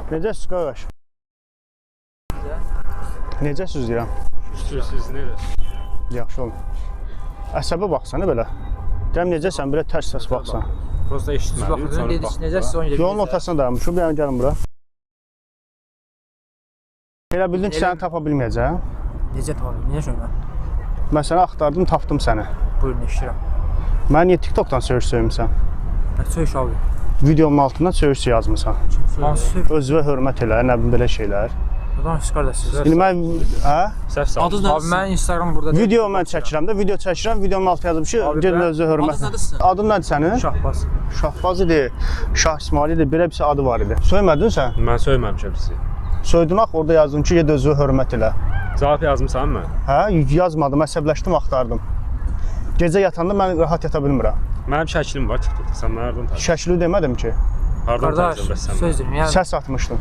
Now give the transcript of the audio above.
Necəsiz qardaş? Necəsiz deyirəm? Şükür, siz nə edirsiniz? Yaxşı olun. Əsəbə baxsana belə. Deyirəm necəsən, belə tərs səs baxsan. Prosta eşitmədim. Baxdın, Sonra dediniz baxdım. necəsiz ona görə. Yolun ortasına dayanmışım, bir dənə gəlin bura. Elə bildin ki, səni tapa bilməyəcəm. Necə tapam? Niyə şöyle? Mən səni axtardım, tapdım səni. Buyurun, eşidirəm. Mən niyə TikTokdan söyüş söymüsən? Nə söyüş abi? Videonun altına söyüş yazmısan. Hansı söyüş? Özünə hörmət elə, nə bilim belə şeylər. Nə danışırsınız qardaş siz? İndi mən, hə? Səhv saldım. Abi mən Instagram burada. Video mən çəkirəm də, video çəkirəm, videonun altına yazıb ki, Abi gedin mən- özünə hörmət. Adın nədir sizin? Adın nədir sənin? Şahbaz. Şahbaz idi, Şah İsmail idi, belə bir şey adı var idi. Söymədin sən? Mən söyməmişəm sizi. Söydün axı, orada yazdım ki, ged özünə hörmət elə. Cavab yazmısan mən? Hə, yazmadım, əsəbləşdim, axtardım. Gecə yatanda mən rahat yata bilmirəm. Mənim şəklim var TikTokda. Sən məni hardan tanıyırsan? Şəkli demədim ki, Hardan Qardaş, tanıyırsan bəs sən? söz məni? deyim. Yəni səs atmışdım.